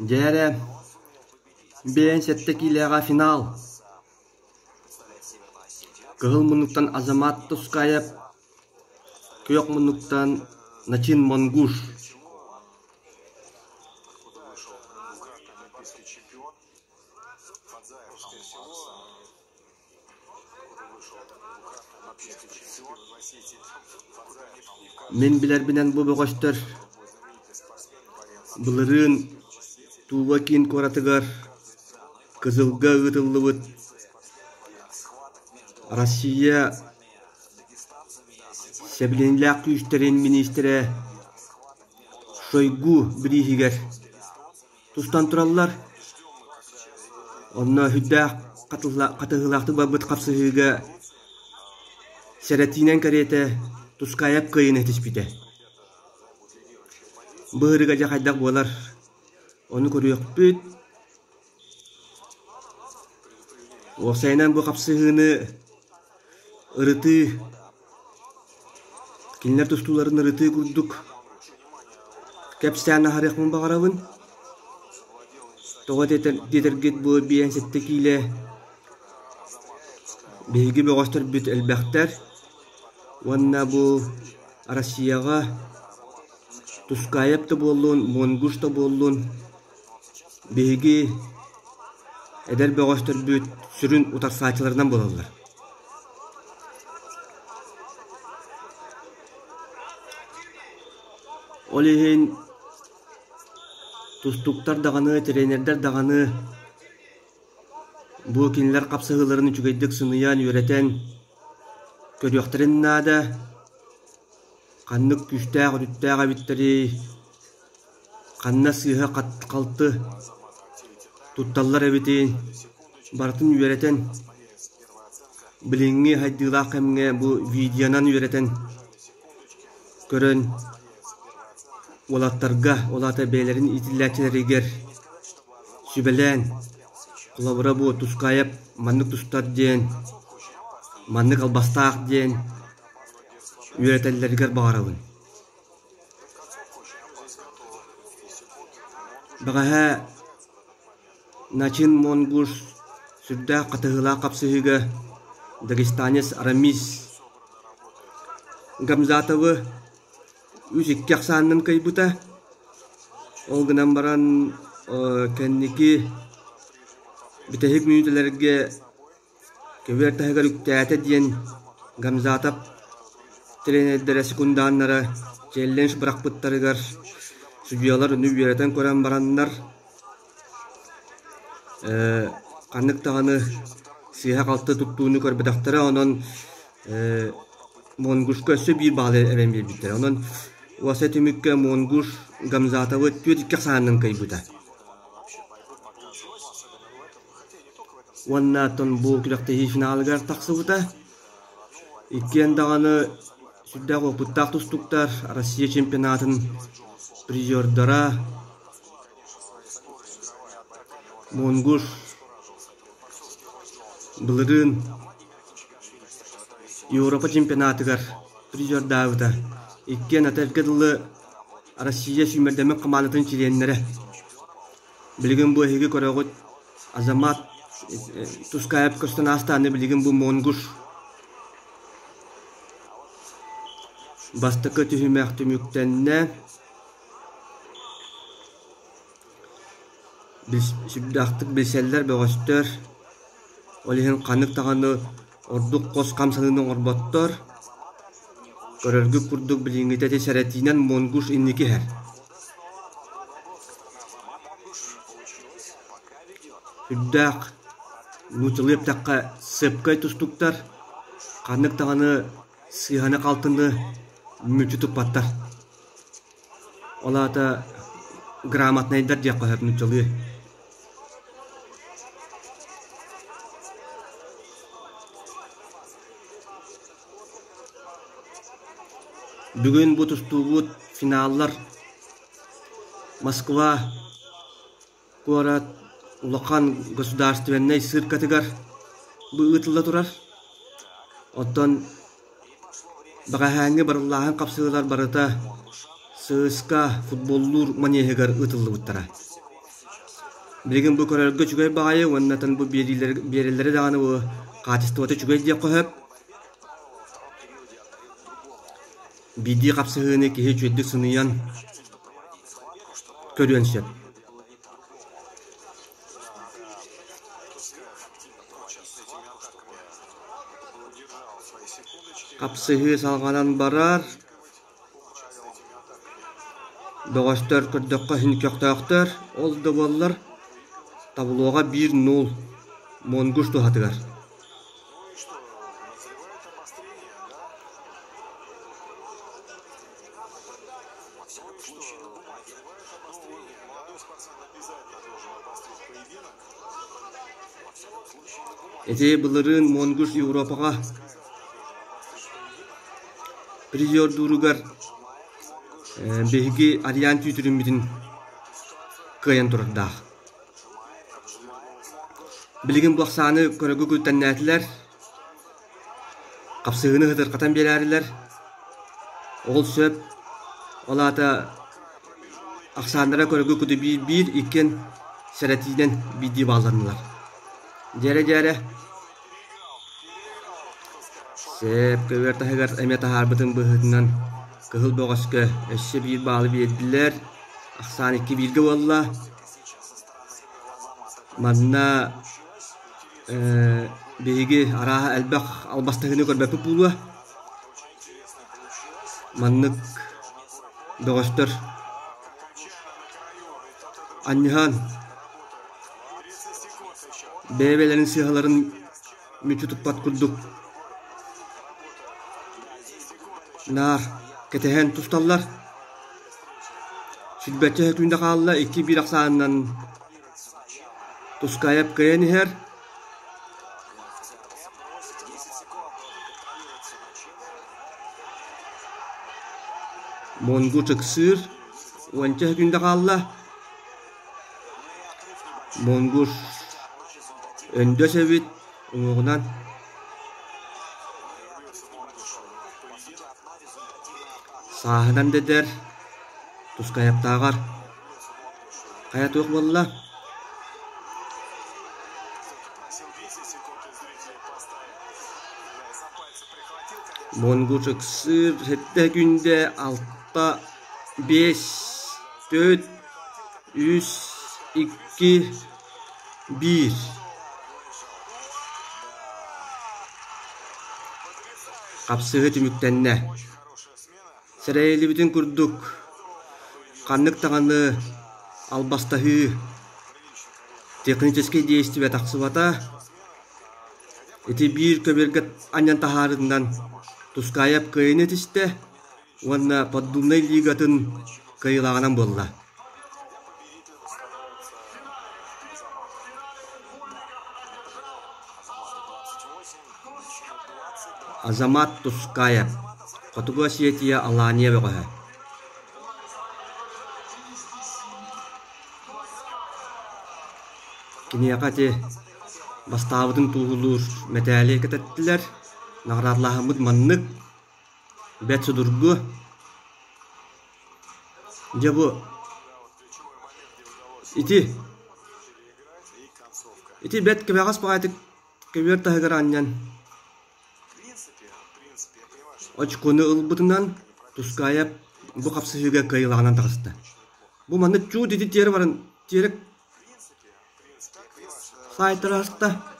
Дьэ эрэ, бэйэҥ сэттэ киилэҕэ финал Кыһыл муннуктан Азамат Тускаев, күөх муннуктан Начин Монгуш Мин билэрбинэн бу бөҕөстөр былырыын Тува киин куоратыгар Кызылга ыытыллыбыт Россия Сэбилэниилээх күүстэрин миниистирэ Шойгу бирииһигэр тустан тураллар. Онно сүрдээх хатыһыылаахтык барбыт хапсыһыыга сэрэтиинэн кэриэтэ Тускаев кыайыыны ситиспитэ. Быһырыга дьэ хайдах буолар, ону көрүөхпүт. Уопсайынан бу хапсыһыыны ырытыы, кинилэр тустууларын ырытыы курдук кэпсээн аһарыахпын баҕарабын. Тоҕо диэтэргит бу 57 киилэ биһиги бөҕөстөрбүт элбэхтэр уонна бу Россияҕа Тускаев да буоллун, Монгуш да буоллун Биһиги эдэр бөҕөстөрбүт сүрүн утарсааччыларынан буолаллар. Ол иһин тустууктар даҕаны, тренердэр даҕаны бу кинилэр хапсыһыыларын үчүгэйдик сыныйан, үөрэтэн көрүөхтэрин наада. Ханнык күүстээх өрүттээх эбиттэрий, ханна сыыһа-халты тутталлар эбитин барытын үөрэтэн, билиҥҥи сайдыылаах кэмҥэ бу видеонан үөрэтэн көрөн уолаттарга, ол аата бэйэлэрин иитиллээччилэригэр сүбэлээн, холобура бу Тускаев маннык тустар диэн, маннык албастаах диэн үөрэтэллэригэр баҕарабын. Бэҕэһээ Начин Монгуш сүрдээх хатыһыылаах хапсыһыыга дагестанец Арамис Гамзатовы үс-икки ахсаанынан кыайбыта. Ол гынан баран кэнники бүтэһик мүнүүтэлэргэ Көбүөр таһыгар үктээтэ диэн Гамзатов тренердэрэ секундааннара челлендж бырахпыттарыгар судьуйалар ону үөрэтэн көрөн бараннар ханнык даҕаны сыыһа-халты туттууну көрбөтөхтөрө, онон Монгушка өссө биир баалы эбэн биэрбиттэрэ. Онон уопсай түмүккэ Монгуш Гамзатовы 4-2 ахсаанынан кыайбыта. Уонна оттон бу күрэхтэһии финалыгар тахсыбыта. Иккиэн даҕаны сүрдээх уопуттаах тустууктар, Россия чемпионатын призердара Монгуш былырыын Европа чемпионатыгар призердаабыта. Иккиэн этэргэ дылы Россия сүүмэрдэммит хамаандатын чилиэннэрэ. Билигин бу эһиги көрөҕүт Азамат Тускаев көстөн аастааны билигин бу Монгуш бастакы түһүмэх түмүктэннэ. Сүрдээхтик билсэллэр бөҕөстөр. Ол иһин ханнык даҕаны ордук хос хамсаныыны оҥорботтор. Көрөргүт курдук билиҥҥитэ ити сэрэтиинэн Монгуш инники иһэр. Үрдээх нууччалыы эттэххэ сыпкай тустуктар ханнык даҕаны сыыһаны-халтыны мүччү туппаттар. Ол аата грамотнайдар диэххэ сөп нууччалыы. Бүгүн бу тустуубут финаллар Москва куорат улахан государственнай циркатыгар бу ыытылла турар. Оттон бэҕэһээҥҥи барыллааһын хапсыһыылар барыта. ССК футболлуур манеһыгар ыытыллыбыттара. Билигин бу көрөргө үчүгэй баҕайы уонна бу биэрэллэрэ даҕаны бу хаачыстыбата үчүгэй диэххэ сөп. Биирдии хапсыһыыны киһи үчүгэйдик сыныйан көрүөн сөп. Хапсыһыы салҕанан барар. Бөҕөстөр көрдөххө иһин көхтөөхтөр, ол да буоллар таблоҕа 1-0 Монгуш туһатыгар. Ити былырыын Монгуш Европаҕа призердууругар биһиги Ариан түүтүрүммүтүн кыайан турардаах. Билигин бу ахсааны көрөгү күлтэннээтилэр, хапсыһыыны ыһытырхатан биэрээрилэр. Ол сөп, ол аата ахсааннара көрөгү куту биир-биир, иккиэн сэрэтиинэн биирдии баалланнылар. Дьээрэ-дьээрэ Сэп көбүөр таһыгар эмиэ таһаарбытын быһыытынан кыһыл бөҕөскө өссө биир баалы биэрдилэр. Ахсаан икки бииргэ буолла. Манна биһиги арааһа элбэх албастаһыыны көрбөппүт буолуо. Маннык бөҕөстөр анньыһан бэйэ-бэйэлэрин сыыһаларын мүччү туппат курдук наар кэтэһэн тусталлар. Сүүрбэччэ сөкүүндэ хаалла, икки биир ахсаанынан Тускаев кыайан иһэр. Монгуш ыксыыр, уонча сөкүүндэ хаалла. Монгуш өндөс эбит, уҥуоҕунан. Сааһынан дэтэр, Тускаевтааҕар хайа туох буолла? Монгуш ыксыыр, сэттэ күндэ алта, биэс, түөрт, үс, икки, биир. Хапсыһыы түмүктэннэ. Сэрэйиллибитин курдук, ханнык даҕаны албастаһыы, техническэй действие тахсыбата. Ити биир көбүөргэ анньан таһаарыытынан Тускаев кыайыыны этистэ уонна Поддубнай лигатын кыайыылааҕынан буолла. Азамат Тускаев, Хотугу Осетия Алания бөҕөһө Киниэхэ ити бастаабытын туоһулуур мэтээли кэтэттилэр, наҕараадалааһыммыт маннык, бэрт судургу. Дьэ бу ити ити бэрт кэбэҕэс баҕайытык көбүөр таһыгар анньан очкону ылбытынан Тускаев бу хапсыһыыга кыайыылааҕынан таҕыста. Бу манна чуут ити тиэрэ баран тиэрэ саайтара аста.